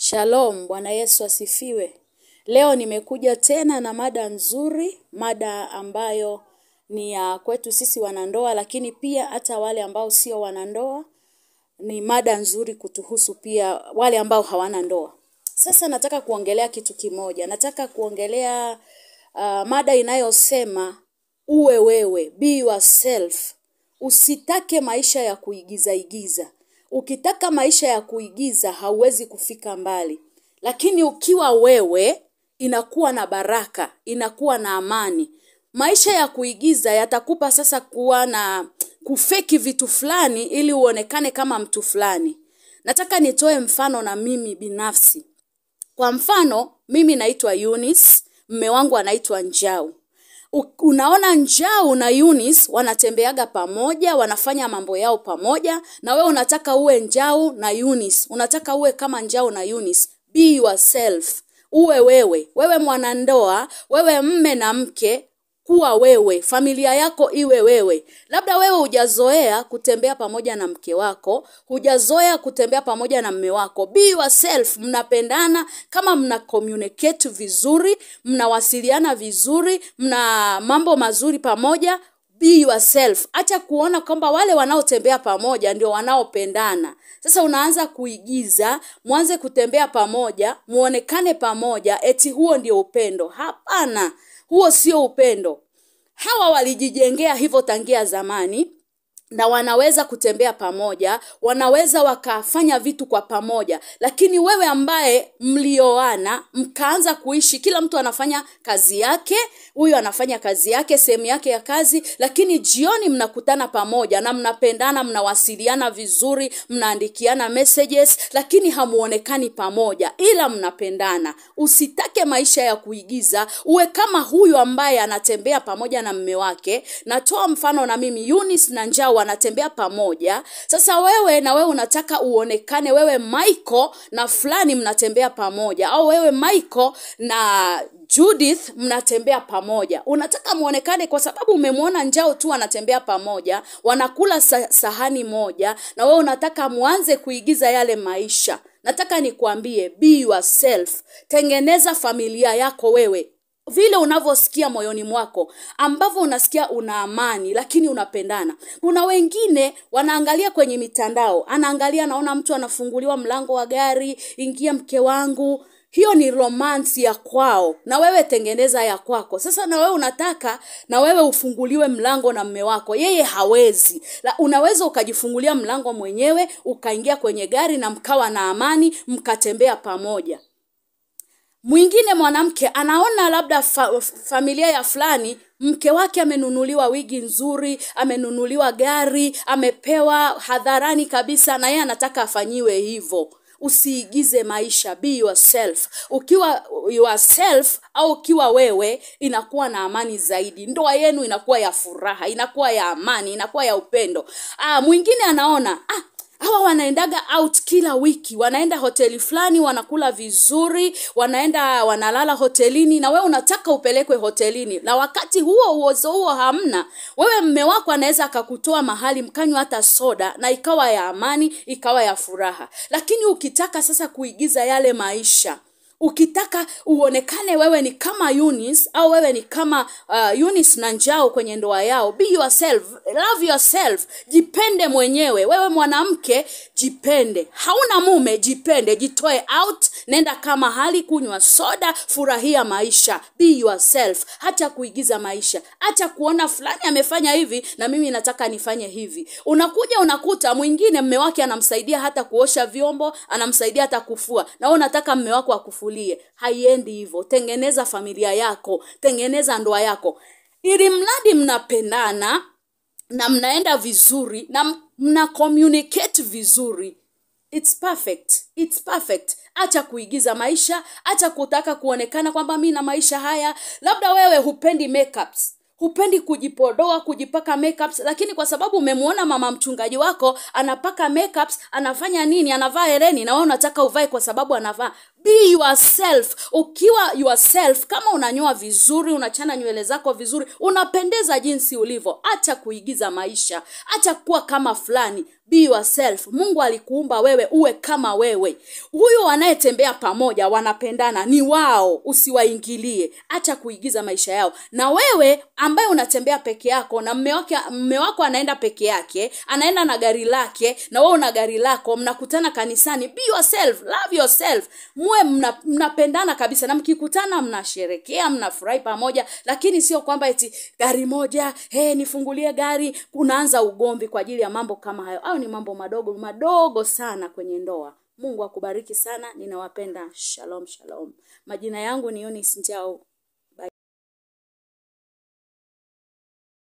Shalom, Bwana Yesu asifiwe. Leo nimekuja tena na mada nzuri, mada ambayo ni ya kwetu sisi wanandoa, lakini pia hata wale ambao sio wanandoa. Ni mada nzuri kutuhusu pia wale ambao hawana ndoa. Sasa nataka kuongelea kitu kimoja. Nataka kuongelea mada inayosema uwe wewe, be yourself. Usitake maisha ya kuigiza igiza. Ukitaka maisha ya kuigiza hauwezi kufika mbali. Lakini ukiwa wewe inakuwa na baraka, inakuwa na amani. Maisha ya kuigiza yatakupa sasa kuwa na kufeki vitu fulani ili uonekane kama mtu fulani. Nataka nitoe mfano na mimi binafsi. Kwa mfano, mimi naitwa Eunice, mume wangu anaitwa Njau. Unaona Njau na Eunice wanatembeaga pamoja, wanafanya mambo yao pamoja, na wewe unataka uwe Njau na Eunice, unataka uwe kama Njau na Eunice. Be yourself. Uwe wewe, wewe mwanandoa, wewe mme na mke, kuwa wewe, familia yako iwe wewe. Labda wewe hujazoea kutembea pamoja na mke wako, hujazoea kutembea pamoja na mme wako. Be yourself, mnapendana, kama mna communicate vizuri, mnawasiliana vizuri, mna mambo mazuri pamoja. Be yourself. Acha kuona kwamba wale wanaotembea pamoja ndio wanaopendana. Sasa unaanza kuigiza, mwanze kutembea pamoja, muonekane pamoja, eti huo ndio upendo. Hapana, huo sio upendo. Hawa walijijengea hivyo tangia zamani, na wanaweza kutembea pamoja, wanaweza wakafanya vitu kwa pamoja. Lakini wewe ambaye mlioana, mkaanza kuishi, kila mtu anafanya kazi yake, huyu anafanya kazi yake, sehemu yake ya kazi, lakini jioni mnakutana pamoja na mnapendana, mnawasiliana vizuri, mnaandikiana messages, lakini hamuonekani pamoja, ila mnapendana. Usitake maisha ya kuigiza, uwe kama huyu ambaye anatembea pamoja na mme wake. Natoa mfano na mimi, Eunice na Njau wanatembea pamoja. Sasa wewe na wewe unataka uonekane wewe Michael na fulani mnatembea pamoja, au wewe Michael na Judith mnatembea pamoja. Unataka muonekane kwa sababu umemwona Njau tu anatembea pamoja, wanakula sahani moja, na wewe unataka muanze kuigiza yale maisha. Nataka nikuambie, be yourself. Tengeneza familia yako wewe vile unavyosikia moyoni mwako, ambavyo unasikia una amani lakini unapendana. Kuna wengine wanaangalia kwenye mitandao, anaangalia anaona mtu anafunguliwa mlango wa gari, ingia mke wangu. Hiyo ni romance ya kwao, na wewe tengeneza ya kwako. Sasa na wewe unataka na wewe ufunguliwe mlango na mme wako, yeye hawezi. Unaweza ukajifungulia mlango mwenyewe, ukaingia kwenye gari na mkawa na amani, mkatembea pamoja. Mwingine mwanamke anaona labda familia ya fulani, mke wake amenunuliwa wigi nzuri, amenunuliwa gari, amepewa hadharani kabisa, na yeye anataka afanyiwe hivyo. Usiigize maisha, be yourself. Ukiwa yourself au ukiwa wewe, inakuwa na amani zaidi. Ndoa yenu inakuwa ya furaha, inakuwa ya amani, inakuwa ya upendo. Mwingine anaona, hawa wanaendaga out kila wiki, wanaenda hoteli fulani, wanakula vizuri, wanaenda wanalala hotelini, na wewe unataka upelekwe hotelini. Na wakati huo uozo huo hamna. Wewe mme wako anaweza akakutoa mahali mkanywa hata soda, na ikawa ya amani, ikawa ya furaha. Lakini ukitaka sasa kuigiza yale maisha, ukitaka uonekane wewe ni kama Eunice au wewe ni kama Eunice na Njau kwenye ndoa yao, be yourself, love yourself, jipende mwenyewe. Wewe mwanamke jipende, hauna mume jipende, jitoe out, nenda kama hali kunywa soda, furahia maisha, be yourself. Acha kuigiza maisha, acha kuona fulani amefanya hivi na mimi nataka nifanye hivi. Unakuja unakuta mwingine mme wake anamsaidia hata kuosha vyombo, anamsaidia hata kufua, na wewe unataka mme wako akufulie. Haiendi hivyo. Tengeneza familia yako, tengeneza ndoa yako, ili mradi mnapendana na mnaenda vizuri na mna communicate vizuri. It's perfect. It's perfect. Acha kuigiza maisha, acha kutaka kuonekana kwamba mimi na maisha haya. Labda wewe hupendi makeups, Hupendi kujipodoa, kujipaka makeups, lakini kwa sababu umemuona mama mchungaji wako anapaka makeups, anafanya nini, anavaa hereni, na wewe unataka uvae kwa sababu anavaa. Be yourself. Ukiwa yourself, kama unanyoa vizuri, unachana nywele zako vizuri, unapendeza jinsi ulivyo. Acha kuigiza maisha, acha kuwa kama fulani. Be yourself. Mungu alikuumba wewe uwe kama wewe. Huyu anayetembea pamoja wanapendana, ni wao, usiwaingilie. Acha kuigiza maisha yao. Na wewe ambaye unatembea peke yako na mume wako anaenda peke yake, anaenda na gari lake na wewe una gari lako, mnakutana kanisani, be yourself, love yourself. Muwe mnapendana kabisa, na mkikutana mnasherekea, mnafurahi pamoja, lakini sio kwamba eti gari moja, hey, nifungulie gari, unaanza ugomvi kwa ajili ya mambo kama hayo. Au ni mambo madogo madogo sana kwenye ndoa. Mungu akubariki sana, ninawapenda. Shalom, shalom. Majina yangu ni Eunice Njau.